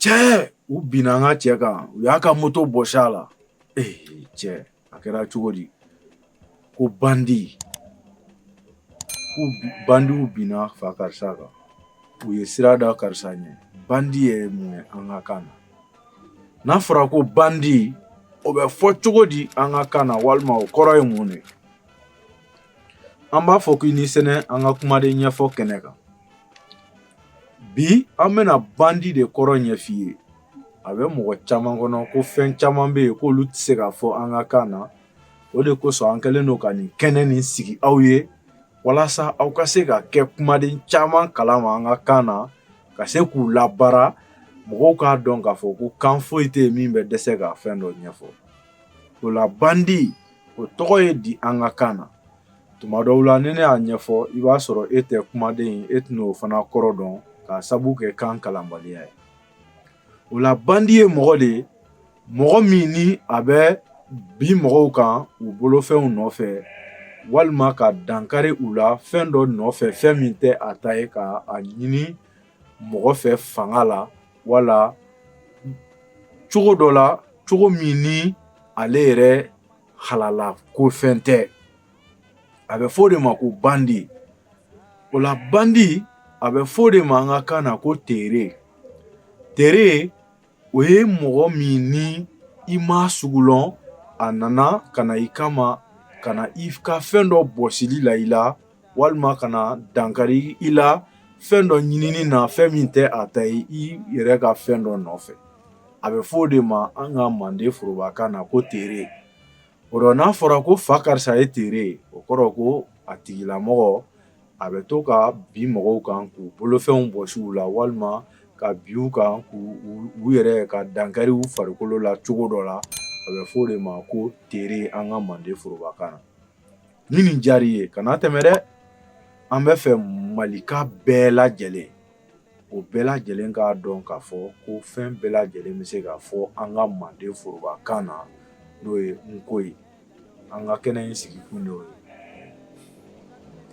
Cɛ, u binna an ka cɛ kan, u y'a ka moto bɔsi a la. Ee cɛ, a kɛra cogo di? Ko bandi, ko bandiw binna fa karisa kan, u ye sira da karisa ɲɛ. Bandi ye mun ye an ka kan na? N'a fɔra ko bandi, o bɛ fɔ cogo di an ka kan na, walima o kɔrɔ ye mun de ye? An b'a fɔ k'i ni sɛnɛ an ka kumaden ɲɛfɔ kɛnɛ kan. Bi an bɛna bandi de kɔrɔ ɲɛf'i ye. A bɛ mɔgɔ caman kɔnɔ ko fɛn caman bɛ yen k'olu tɛ se ka fɔ an ka kan na. O de kosɔn an kɛlen don ka nin kɛnɛ nin sigi aw ye, walasa aw ka se ka kɛ kumaden caman kalama an ka kan na, ka se k'u labaara, mɔgɔw k'a dɔn k'a fɔ ko kan foyi tɛ yen min bɛ dɛsɛ ka fɛn dɔ ɲɛfɔ. O la, bandi, o tɔgɔ ye di an ka kan na? Tuma dɔw la, ni ne y'a ɲɛfɔ, i b'a sɔrɔ e tɛ kumaden ye, e tɛna o fana kɔrɔ dɔn k'a sabu kɛ kan kalanbaliya ye. O la, bandi ye mɔgɔ de ye, mɔgɔ min ni a bɛ bin mɔgɔw kan u bolofɛnw nɔfɛ, walima ka dankari u la fɛn dɔ nɔfɛ, fɛn min tɛ a ta ye, ka a ɲini mɔgɔ fɛ fanga la, wala cogo dɔ la, cogo min ni ale yɛrɛ halala ko fɛn tɛ. A bɛ fɔ o de ma ko bandi. O la, bandi, a bɛ fɔ o de ma an ka kan na ko tere. Tere, o ye mɔgɔ min ni i m'a sugu lɔn, a nana ka na i kama, ka na i ka fɛn dɔ bɔsili la i la, walima ka na dankari i la fɛn dɔ ɲinini na, fɛn min tɛ a ta ye, i yɛrɛ ka fɛn dɔ nɔfɛ. A bɛ fɔ o de ma an ka manden forobakan na ko tere. O rɔ, n'a fɔra ko fa karisa ye tere ye, o kɔrɔ ko a tigilamɔgɔ a bɛ to ka bin mɔgɔw kan k'u bolofɛnw bɔsi u la, walima ka bin u kan k'u u yɛrɛ ka dankari u farikolo la cogo dɔ la. A bɛ fɔ o de ma ko tere an ka manden forobakan na. Ni nin diyara i ye, kana tɛmɛ dɛ. An bɛ fɛ Malika bɛɛ lajɛlen, o bɛɛ lajɛlen k'a dɔn k'a fɔ ko fɛn bɛɛ lajɛlen bɛ se ka fɔ an ka manden forobakan na, n'o ye nko ye. An ka kɛnɛ in sigi kun de y'o ye.